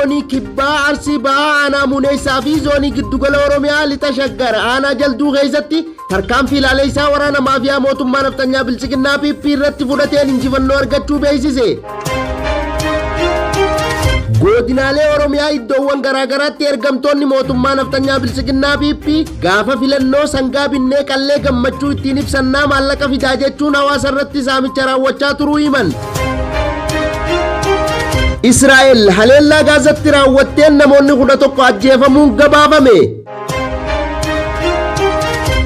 Zoonii Kibbaa Arsii Bahaa Aanaa Muneessaa fi Zoonii Giddugala Oromiyaa Lixa Shaggar Aanaa Jalduu keessatti tarkaanfii ilaaleessaa waraana maafiyaa mootummaa nafxanyaa Bilchiginnaa PP irratti fudhateen injifannoo argachuu beeksise. Godinaalee Oromiyaa iddoowwan garaagaraatti ergamtoonni mootummaa nafxanyaa Bilchiginnaa PP gaafa filannoo sangaa binnee qallee gammachuu ittiin ibsannaa maallaqa fidaa jechuun hawaasa irratti saamicha raawwachaa turuu himan. Israa'el haleellaa Gaazatti raawwatteen namoonni 11 ajjeefamuun gabaafame.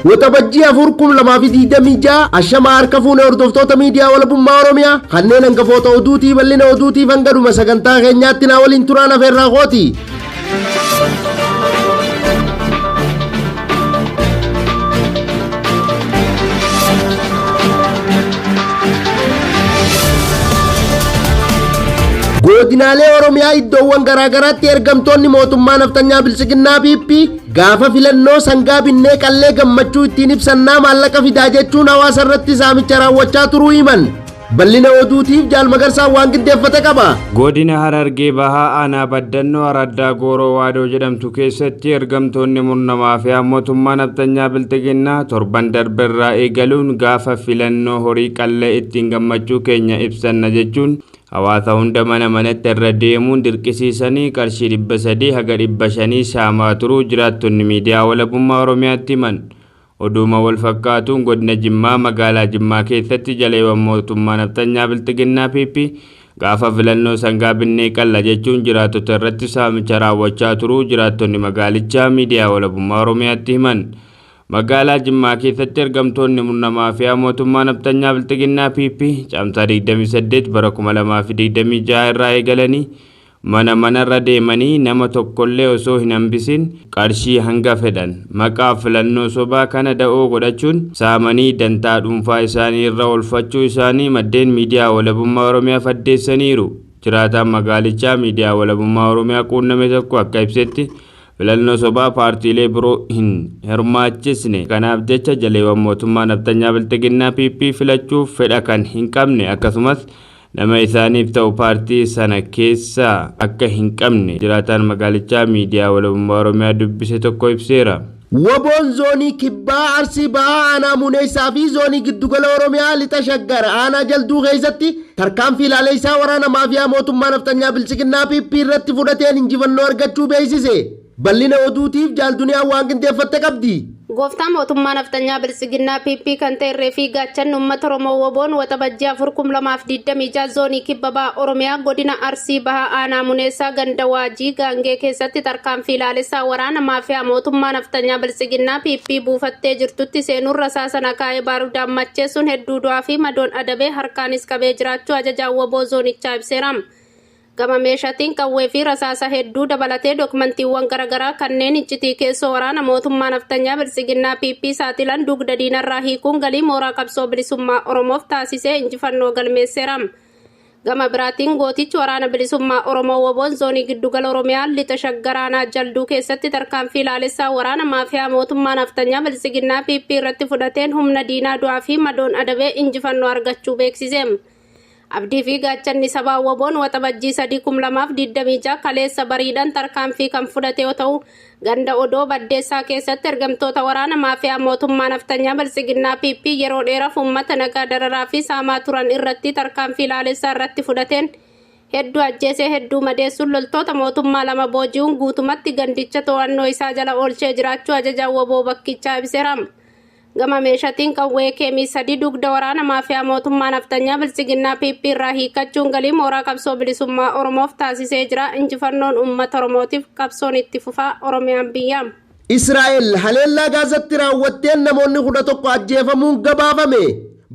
Waxabajjii 4/2026 ashamaa harka fuune hordoftoota miidiyaa walabummaa Oromiyaa kanneen hangafoota oduutii bal'ina oduutiif hangadhuma sagantaa keenyaatti naa waliin turaan afeerraa kooti. Godinaalee Oromiyaa iddoowwan garaagaraatti ergamtoonni mootummaa nafxanyaa Bilchiginnaa PP gaafa filannoo sangaa binnee qallee gammachuu ittiin ibsannaa maallaqa fidaa jechuun hawaasa irratti saamicha raawwachaa turuu himan. Bal'ina oduutiif Jaal Magarsaan waan qindeeffate qaba. Godina Harargee Bahaa Aanaa Baddannoo Araddaa Gooroo Waadoo jedhamtu keessatti ergamtoonni murna maafiyaa mootummaa nafxanyaa Bilxiginnaa torban darbe irraa eegaluun gaafa filannoo horii qallee ittiin gammachuu keenya ibsanna jechuun hawaasa hunda mana manatti irra deemuun dirqisiisanii qarshii 300 haga 500 saamaa turuu jiraattonni miidiyaa walabummaa Oromiyaatti himan. Oduuma wal fakkaatuun godina Jimmaa magaalaa Jimmaa keessatti jaleewwan mootummaa nafxanyaa Bilxiginnaa PP gaafa filannoo sangaa binnee qalla jechuun jiraattota irratti saamicha raawwachaa turuu jiraattonni magaalichaa miidiyaa walabummaa Oromiyaatti himan. Magaalaa Jimmaa keessatti ergamtoonni murna maafiyaa mootummaa nafxanyaa Bilxiginnaa PP caamsaa 28 bara 2026 irraa eegalanii mana manarra deemanii nama tokkollee osoo hin hambisin qarshii hanga fedhan maqaa filannoo sobaa kana da'oo godhachuun saamanii dantaa dhuunfaa isaanii irra oolfachuu isaanii maddeen miidiyaa walabummaa Oromiyaa faddeessaniiru. Jiraataan magaalichaa miidiyaa walabummaa Oromiyaa quunname tokko akka ibsetti filannoo sobaa paartiilee biroo hin hirmaachisne kanaaf jecha jaleewwan mootummaa nafxanyaa Bilxiginnaa PP filachuuf fedha kan hin qabne akkasumas nama isaaniif ta'u paartii sana keessaa akka hin qabne jiraataan magaalichaa miidiyaa walabummaa Oromiyaa dubbise tokko ibseera. Waboon Zoonii Kibbaa Arsii Bahaa Aanaa Muneessaa fi Zoonii Giddugala Oromiyaa Lixa Shaggar Aanaa Jalduu keessatti tarkaanfii ilaaleessaa waraana maafiyaa mootummaa nafxanyaa Bilchiginnaa PP irratti fudhateen injifannoo argachuu beeksise. Bal'ina oduutiif Jaal Duniyaan waan qindeeffatte qabdi. Gooftaa mootummaa nafxanyaa Biltsiginnaa PP kan ta'e irree fi gaachanni uummata Oromoo Woboon Waxabajjii 4/2026 Zoonii Kibba Baha Oromiyaa godina Arsii Baha Aanaa Muneessaa ganda Waajii Gaangee keessatti tarkaanfii ilaalessaa waraana maafiyaa mootummaa nafxanyaa Biltsiginnaa PP buufattee jirtutti seenuun rasaasa nakaa'ee baarudaan macheessuun hedduu du'aa fi madoon adabee harkaanis qabee jiraachuu ajajaan Woboo zoonichaa ibseera. Gama meeshaatiin qawwee fi rasaasa hedduu dabalatee dokumantiiwwan garaagaraa kanneen iccitii keessoo waraana mootummaa nafxanyaa Biltsiginnaa PP saaxilan dugda diinarraa hiikuun galii mooraa qabsoo bilisummaa Oromoof taasisee injifannoo galmeesseera. Gama biraatiin gootichi waraana bilisummaa Oromoo Woboon Zoonii Giddugala Oromiyaa Lixa Shaggar Aanaa Jalduu keessatti tarkaanfii ilaalessaa waraana maafiyaa mootummaa nafxanyaa Biltsiginnaa PP irratti fudhateen humna diinaa du'aa fi madoon adabee injifannoo argachuu beeksise. Abdii fi gaachanni sabaa Woboon Waxabajjii 3/2026 kaleessa bariidhaan tarkaanfii kan fudhate yoo ta'u, ganda Odoo Baddeessaa keessatti ergamtoota waraana maafiyaa mootummaa nafxanyaa Biltsiginnaa PP yeroo dheeraaf uummata nagaa dararaa fi saamaa turan irratti tarkaanfii laalessaa irratti fudhateen hedduu ajjeesee hedduu madeessuun loltoota mootummaa 2 booji'uun guutumatti gandicha to'annoo isaa jala oolchee jiraachuu ajajaan Woboo bakkichaa ibseera. Gama meeshaatiin qawwee keemii 3 dugda waraana maafiyaa mootummaa nafxanyaa Biltsiginnaa PP irraa hiikkachuun galii mooraa qabsoo bilisummaa Oromoof taasisee jira. Injifannoon uummata Oromootiif qabsoon itti fufaa. Oromiyaan biyya. Israa'el haleellaa Gaazatti raawwatteen namoonni 11 ajjeefamuun gabaafame.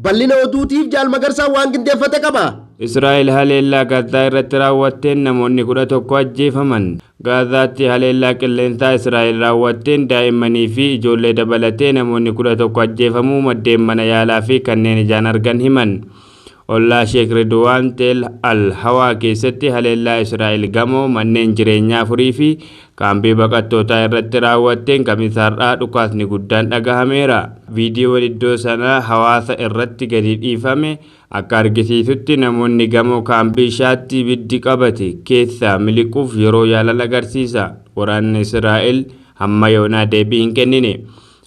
Bal'ina oduutiif Jaal Magarsaan waan qindeeffate qaba. Israa'el haleellaa Gaazaa irratti raawwatteen namoonni 11 ajjeefaman. Gaazaatti haleellaa qilleensaa Israa'el raawwatteen daa'immanii fi ijoollee dabalatee namoonni 11 ajjeefamuu maddeen mana yaalaa fi kanneen ijaan argan himan. Ollaa Sheek Ridwaan Teel Al Hawaa keessatti haleellaa Israa'el gamoo manneen jireenyaa 4 fi kaampii baqattootaa irratti raawwatteen Kamisa har'aa dhukaasni guddaan dhagahameera. Viidiyoon iddoo sanaa hawaasa irratti gadi dhiifame Akka argisiisutti namoonni gamoo kaambii ishaatti ibiddi qabate keessaa miliquuf yeroo yaalan agarsiisa. Waraanni Israa'el hamma yoonaa deebii hin kennine.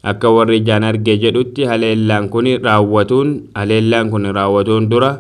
Akka warri ijaan arge jedhutti haleellaan kun raawwatuun dura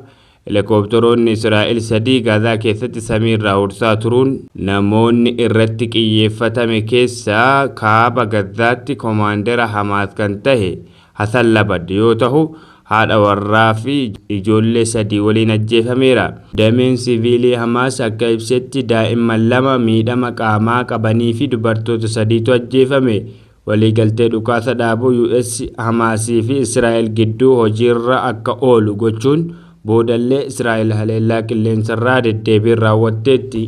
helikoophtaroonni Israa'el sadii Gaazaa keessatti samiirraa hursaa turuun namoonni irratti xiyyeeffatame keessaa kaaba Gazaatti koomaandara Hamaas kan tahe Hasan Labad yoo ta'u, haadha warraa fi ijoollee sadii waliin ajjeefameera. Dameen siviilii Hamaas akka ibsetti daa'imman lama miidhama qaamaa qabanii fi dubartoota sadiitu ajjeefame. Waliigaltee dhukaasa dhaabuu US, Hamaasii fi Israa'el gidduu hojiirra akka oolu gochuun boodallee Israa'el haleellaa qilleensarraa deddeebiin raawwatteetti.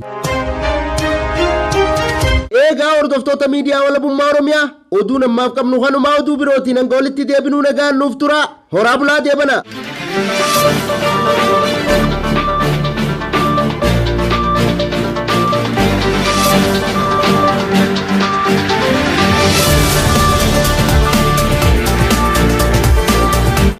Eegaa hordoftoota miidiyaa Walabummaa Oromiyaa, oduun ammaaf qabnu kanumaa. Oduu birootiin hanga walitti deebinuu nagaan nuuf tura. Horaa bulaa, deebana.